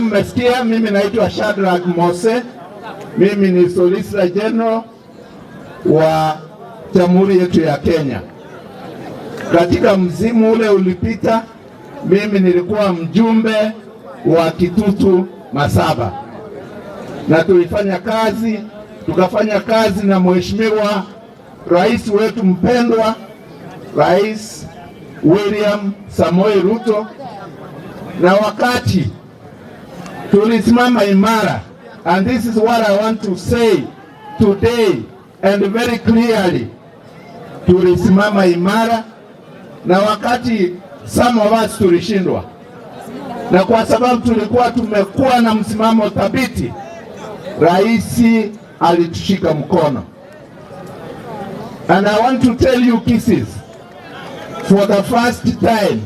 mmesikia, mimi naitwa Shadrack Mose, mimi ni Solicitor General wa Jamhuri yetu ya Kenya. Katika msimu ule ulipita, mimi nilikuwa mjumbe wa Kitutu Masaba na tulifanya kazi, tukafanya kazi na Mheshimiwa Rais wetu mpendwa, Rais William Samoei Ruto, na wakati tulisimama imara, and this is what I want to say today and very clearly, tulisimama imara, na wakati some of us tulishindwa, na kwa sababu tulikuwa tumekuwa na msimamo thabiti, rais alitushika mkono. And I want to tell you Kisiis, for the first time,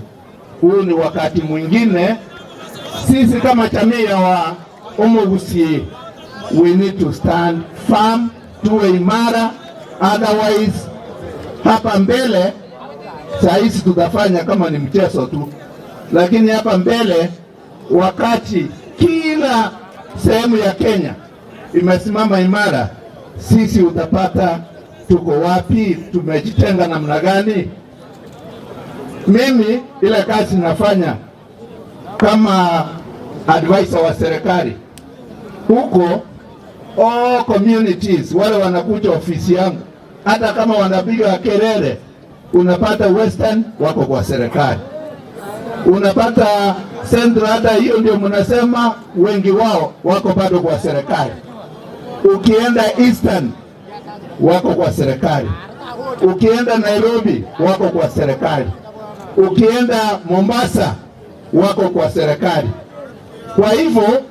huu ni wakati mwingine sisi kama jamii ya wa Omogusii we need to stand firm, tuwe imara, otherwise hapa mbele saa hizi tutafanya kama ni mchezo tu, lakini hapa mbele wakati kila sehemu ya Kenya imesimama imara, sisi utapata tuko wapi, tumejitenga namna gani? Mimi ile kazi nafanya kama advisor wa serikali huko, all communities wale wanakuja ofisi yangu, hata kama wanapiga kelele, unapata Western wako kwa serikali, unapata Central, hata hiyo ndio mnasema wengi wao wako bado kwa serikali. Ukienda Eastern wako kwa serikali, ukienda Nairobi wako kwa serikali, ukienda Mombasa wako kwa serikali. Kwa hivyo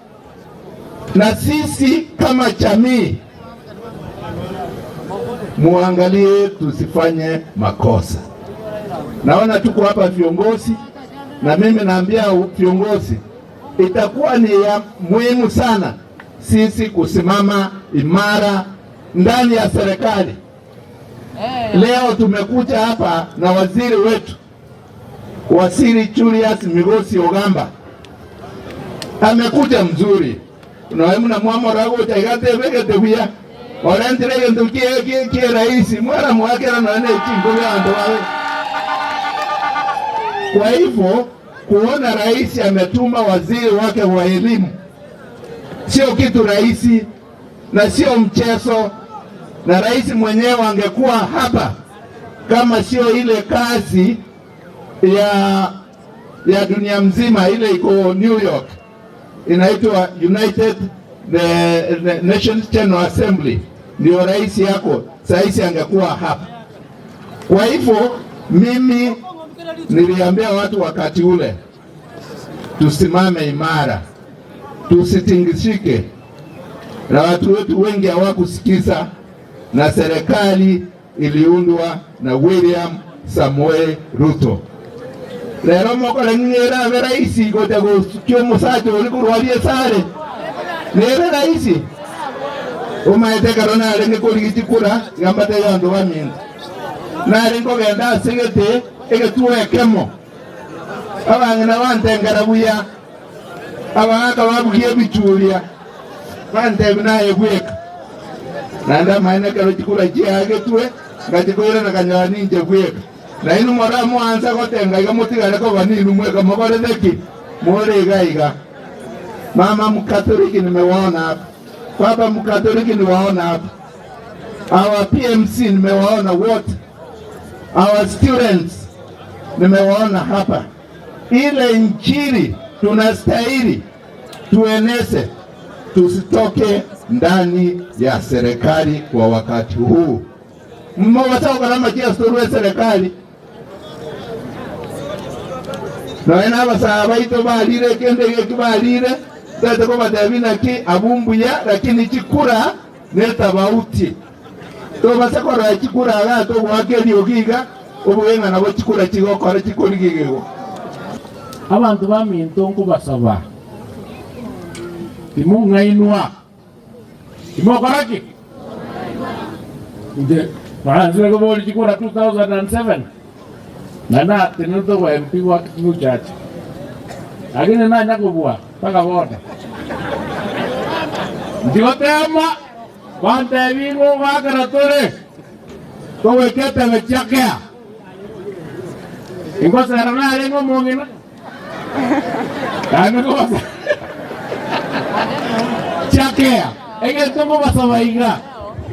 na sisi kama jamii muangalie tusifanye makosa. Naona tuko hapa viongozi, na mimi naambia viongozi, itakuwa ni ya muhimu sana sisi kusimama imara ndani ya serikali. Leo tumekuja hapa na waziri wetu, Waziri Julius Migosi Ogamba amekuja mzuri noe mwamora gocha iga atebegete buya orentire egento kie kie rahisi mwera mwakera noe ne chinkobi abanto babe. Kwa hivyo kuona rais ametuma waziri wake wa elimu sio kitu rahisi na sio mchezo, na rais mwenyewe angekuwa hapa kama sio ile kazi ya ya dunia mzima ile iko New York inaitwa United the, the Nations General Assembly, ndio rais yako saisi angekuwa hapa. Kwa hivyo mimi niliambia watu wakati ule tusimame imara, tusitingishike, na watu wetu wengi hawakusikiza, na serikali iliundwa na William Samoei Ruto. Rero mokore ng'era abe raisi gocha gosukia omosacha oria korwa aria esare nere raisi omaete ekero narenge korigia chikura iga mbatebie abanto baminto nare nkogenda ase egete egetuo ekemo abang'ina bantengera buya abagaka babugia ebichuria bantebia naye bweka naende amaene ekero chikura chiagetwe ngachikoirana nkanyora ninche bweka. Na inwe moramoanse gotenga iga motigare koba ninwe mweka mokorete ki? More iga iga. Mama Mkatoliki nimewaona hapa, baba Mkatoliki niwaona hapa, our PMC nimewaona wote, our students nimewaona hapa. Ile injili tunastahili tueneze, tusitoke ndani ya serikali kwa wakati huu. Mmobasa gokora amachiaso torwe eserekari. Nonya na abasaa baito barire ekende egeki barire, ntagete kobatebia naki abwo mbuya, lakini chikura netabauti. Tobasa korora chikura igaa togoaka eriogi iga, obobe ng'a nabo chikura chigokora chikorigigigwa. Abanto baminto nkobasaba, timong'ainwa. Timokora ki? Inche naanzire koboria chikura 2007 na natenenete obo MP bwa Kitutu Church, lakini nanya kobua. Mpaka bono ntigotema bantebi ng'a ogoakera tore togoika etebe chiakea. Ingosera narenge omong'ina naende nkobasa chiakea. Egento nkobasaba iga,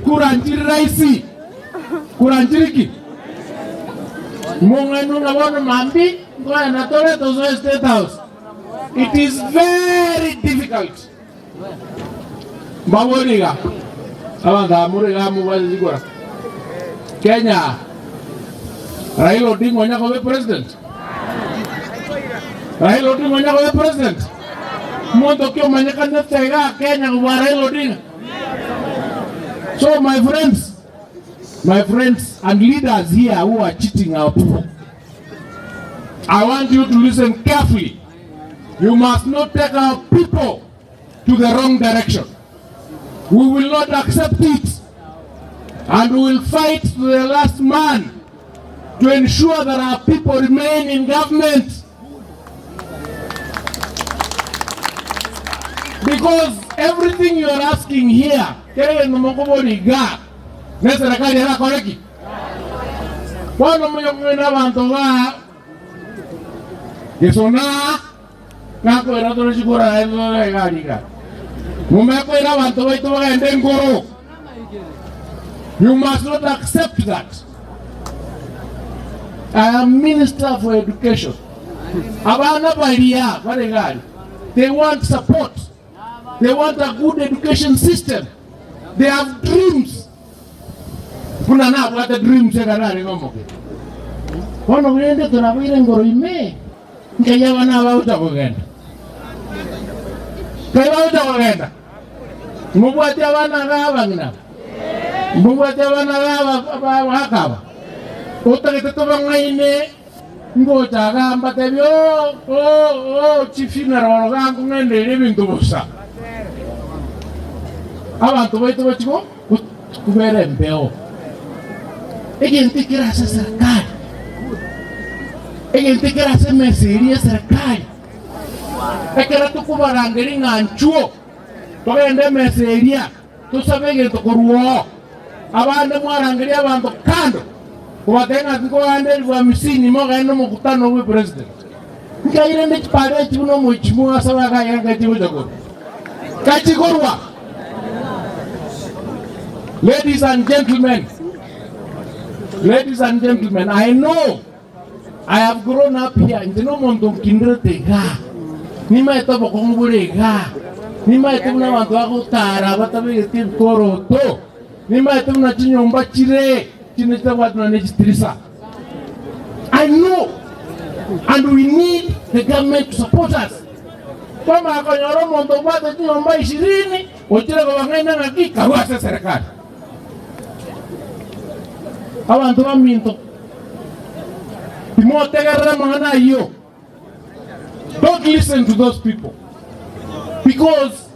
kura nchiri rahisi, kura nchiri ki? Mong'ainwe ng'a bono mambia nkoenda tore tosoe State House. It is very difficult. Mbabori iga, abanto aba more iga mobwate chikura. Kenya, Raila Odinga onya koba president? Raila Odinga onya koba president? Monto ki omanyekanete iga Kenya kobua Raila Odinga? So my friends, my friends and leaders here who are cheating our people, I want you to listen carefully. You must not take our people to the wrong direction. We will not accept it. And we will fight to the last man to ensure that our people remain in government. Because everything you are asking here, kere nomokobori iga, ne serikali erakore ki? Bono monyokogenda abanto ba gesona nakoira tore chikura naende tore egari iga. Momekoira abanto baito bagende nkoro. You must not accept that. I am minister for education. Abana baria bare egari, they want support. They want a good education system. They have dreams. Buna nabwate dreams ekero narenge omoke. Bono rende torabeire engoro ime, nkai abana aba bagocha kogenda? Nkai bagocha kogenda? Mobwate abana iga abang'ina aba? Mobwate abana iga abagaka aba? Otagete tobang'aine ngocha iga mbatebie oo oo oo chifuneral iga nkong'endeire ebinto bosa. Abanto baito bachie go. Kobera embeo, egento ekere ase eserekari, egento ekere ase emesa eria y'eserekari, ekero tokobarangeria ng'a nchuo togende emesa eria tosabe egento korwa oo, abande mwarangeria abanto kando kobatebia ng'a nkoande elfu hamsini mogende omokutano bwe president. Nkai rende chipara echi buna omoichimwa ase abagaye nkai chigocha korwa? Nkai chikorwa? Ladies and gentlemen, ladies and gentlemen, I know I have grown up here, inche nomonto nkinderete igaa, nimaete obokong'u bore igaa, nimaete buna abanto bagotara batabegeti ebikoroto, nimaete buna chinyomba chire chinde chitabwati nonya ne chitirisa. I know and we need the government to support us. Twamanya konyora omonto obwate chinyomba ishirini ochire kobang'aina ng'aki karue ase eserekari. Abanto baminto timotegerera amang'ana ayio. Don't listen to those people because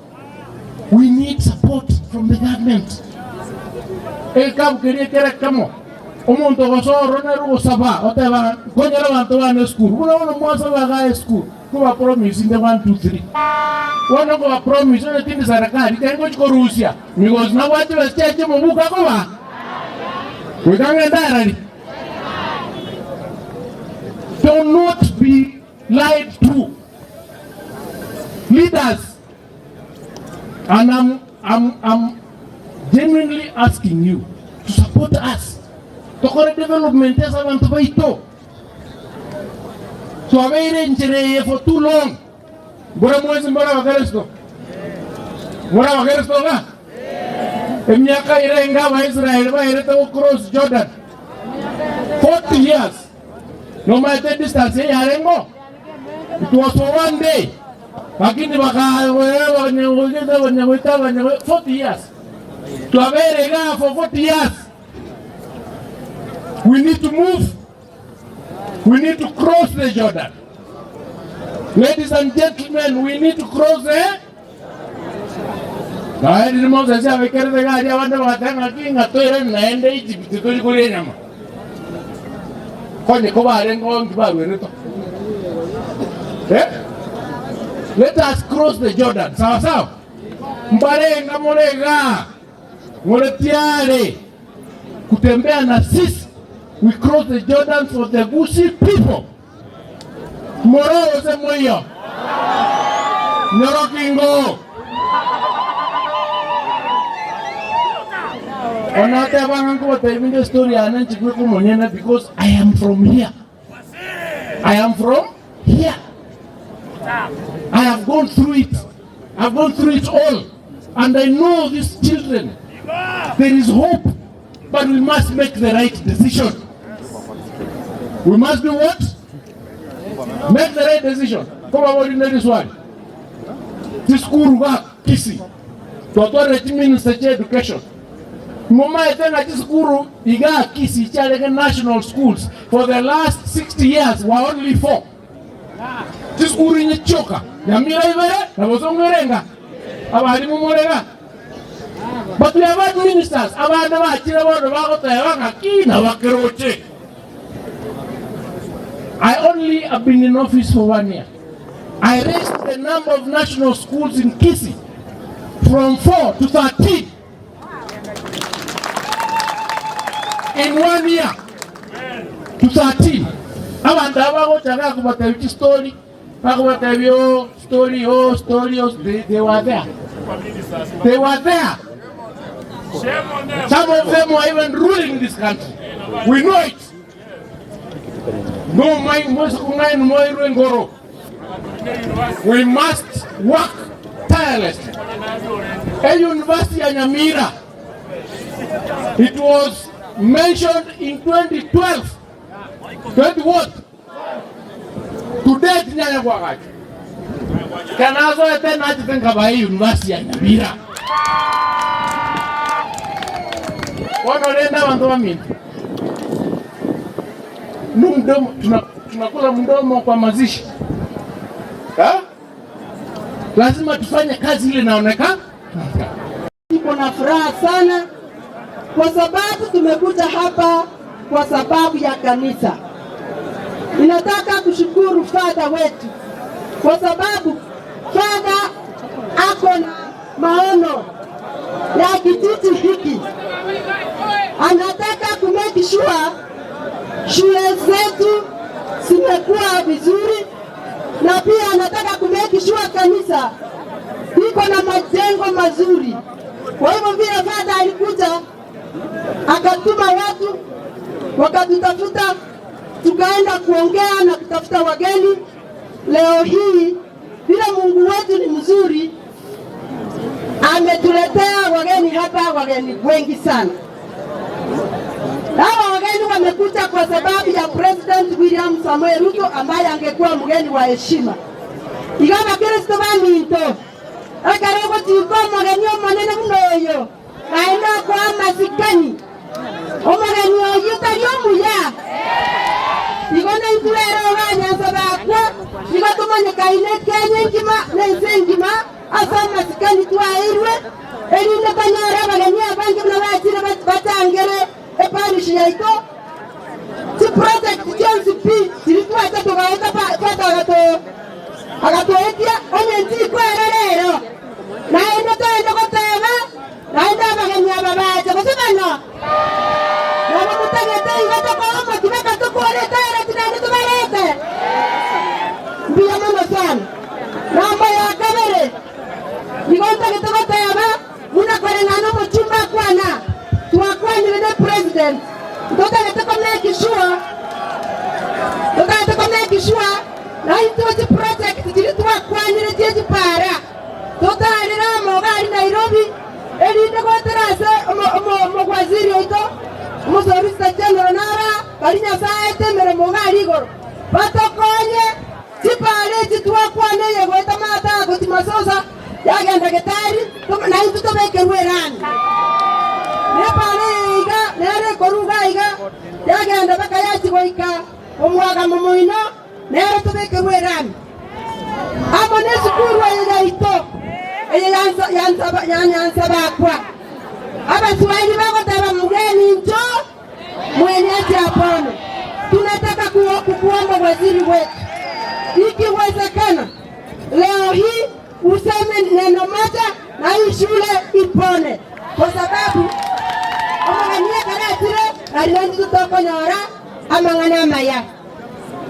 we need support from the government. Egekabu keria ekere ekemo omonto ogosoa ororo nere ogosaba oteba nkonyere abanto bane esukuru buna bono mwasaba igaa esukuru nkoba promise inde one two three bono nkoba promise onye tindi serikali tari gochi korusia because nabwate chibesa chiaye chiomobuko akobaa goika ng'ende arari. Do not be lied to. Leaders, and I'm, I'm, I'm genuinely asking you to support us. Tokore development ase abanto baito. Twabeire enchera eye for too long. Mbora mwensi mbore abakristo? Mbore abakristo iga? Emiaka erenge Abaisraeli bairete go cross Jordan? 40 years. Nomaete distance eyarengeo? It was for one day. Lakini bakagoeta banyagoeta banyagoeta 40 years. Twabeire igaa for 40 years. We need to move. We need to cross the Jordan. Ladies and gentlemen, we need to cross the Naye riria Moses abekerete gari abande bagateba ng'aki ng'a toirane naende Egypt tori koria enyama. Konye kobarenge oo nki barwerete? Eh? Let us cross the Jordan. Sawa sawa? Mbarenga more igaa, more tiare kutembea na sisi, we cross the Jordan for the Gusii people. More gose moiyo? Nyorokingo. Bono nateba ng'a nkobatebia inde estory yane inche bweka omonyene because I am from here. I am from here. I have gone through it. I've gone through it all. And I know these children. There is hope, but we must make the right decision. We must do what? Make the right decision. Koba bori neri swali. Tiskuru ga kisi. Twatware chiminister che education. Momaete ng'a chisukuru igaa Kisii chiarenge national schools for the last 60 years were only four. Chisukuru inye chioka, Nyamira ibere na Bosongo ere enga. Abalimu more iga. But we have had ministers abande bachire bono bagoteba ng'a ki nabakeroche. I only have been in office for one year. I raised the number of national schools in Kisii from 4 to 13. In one year to 13. Abanto aba bagocha gakobatebia chistori, bakobatebia oh story oh story oh they, they were there. They were there. Some of them were even ruling this country. We know it. No mind We must work tirelessly. A university ya Nyamira, it was mentioned in 2012. 20 what? Today tinyanya kwagacha. Kanazoete nachete nkaba university ya Nyamira. Bono rende abanto baminto, nomdomo tunakula mdomo kwa mazishi ha? Lazima tufanye kazi ile inaonekana. Niko na furaha sana kwa sababu tumekuja hapa kwa sababu ya kanisa. Ninataka kushukuru fadha wetu kwa sababu fadha ako na maono ya kijiji hiki, anataka ku make sure shule zetu zimekuwa vizuri, na pia anataka ku make sure kanisa iko na majengo mazuri. Kwa hivyo vile fadha alikuja akatuma watu wakatutafuta, tukaenda kuongea na kutafuta wageni. Leo hii vile Mungu wetu ni mzuri, ametuletea wageni hapa, wageni wengi sana. Hawa wageni wamekuja kwa sababu ya President William Samoei Ruto ambaye angekuwa mgeni wa heshima. Iga Bakristo baminto ekero ogochika omogeni omonene buna oyo naende okoa amasikani omogeni oyio tari omuya. Igo naintwe rero obanyansa bakwo igo tomanyekaine Kenya engima na ense engima ase amasikani twaeirwe, erinde tonyore abageni abange buna bachire bachangere eparish yaito. Chiproject chionsi pi chiria twacha togaeta Father agatoetia onye nchikwera rero. Naende toende goteba naende abageni aba bache gose bano. Nabo motagete igo tokore omotibeka tokore etoilet naende tobarete. Mbuya mono sana. Namba ya kabere, nigo ntagete goteba buna koreng'ana omochumba akwana, twakwanire ne president, ntotagete ko make sure, totagete ko make sure naintwe chiproject chiria twakwanire chie chipara, totarere amo iga aria Nairobi, erinde goetera ase omowaziri oito, omosolicitor general naro aa, baria Nyasae aete emeremo iga aria igoro, batokonye chipara echi twakwana eye goeta Mataa gochia Masosa, yagenda Getari, naintwe tobekerwe erami. Nepara eye iga nere ekorwa iga iga, yagenda mpaka yachia goika omwagamo moino, Nere tobekerwe erami amo nesukuru eye yaito eye ya Nyansabakwa. Abaswahili bagoteba mgeni njoo mwenyeji apone. Tunataka kukuomba waziri wetu, ikiwezekana Leo hii useme neno moja na hii shule ipone kwa sababu omogeni ekero achire nari naintwe totokonyora amang'ana amaya.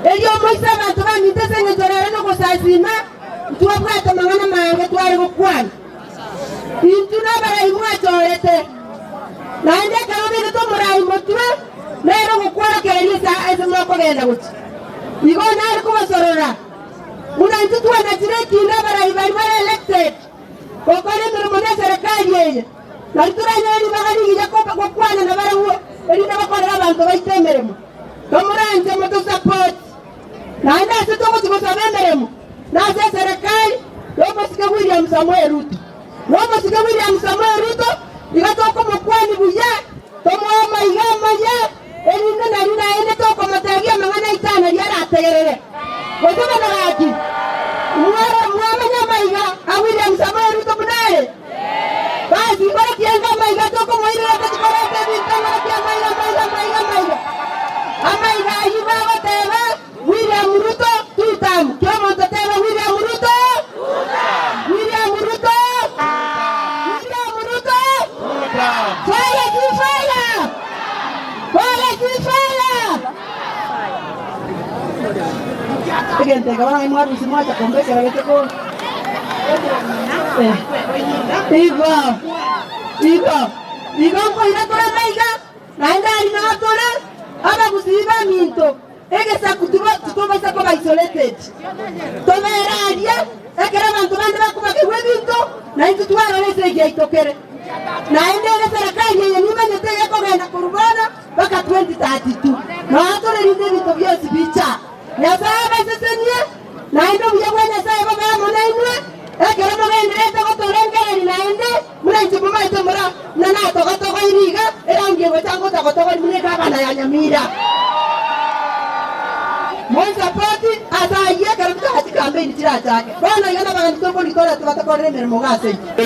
Erio omoise abanto baminto ase engencho rero nogosasima, ntwabwate amang'ana amange tware gokwana. Intwe nabarai mwachorete, naende ekero obegete omorai motwe, nere ogokworokereria ase ase mokogenda gochia. Igo nare kobasorora, buna intwe twanachire ekina abarai baria bare elected gokora emeremo neserekari eye, nari toranyore ribaga rigiya gokwana nabarabwo, erinde bakorere abanto baito emeremo. Tomoranche motosapoti, naende ase togochia gosaba emeremo nase eserekari y'omosike William Samoei Ruto. Na omosike William Samoei Ruto iga tokomokwania buya, tomoe amaiga amaya, erinde nario naende tokomotebia amang'ana aito aya nario arategerere. Gose bono gaki, mwamanya amaiga a William Samoei Ruto buna are? Basi mborokia enga amaiga tokomoirera tochie koreta ebinto mborokia amaiga amaiga amaiga amaiga amaiga ayio bagoteba William Ruto tutam ki omonto teba William Ruto William Ruto William Ruto fire si fire fire si fire Egento eke bono mwarusia mwacha kombekera gete ko Igo, igo, igo nkoira tore amaiga, naende aria nao tore abagusii baminto, egesaku titobaisa koba isolated. Tobere aria, ekero abanto bande bakobakigwa ebinto, naintwe twarora ase egiaito kere. Naende ere serikali eye nimanyete gekogenda korwa bono mpaka 2032. Nao tore rinde ebinto bionsi bicha. Nyasae abasesenie, naende obuya bwa Nyasae bobe amo nainwe, ekero mogendererete gotorengereria naende, buna inche momaete mora buna natogotogoirie iga, erangi egocha ngocha gotogoria buna egavana ya Nyamira. Monsapoti ase ayio ekero chikaambeini chirachake. Bono iga nabageni tokoritora tibatokorera emeremo iga ase intwe.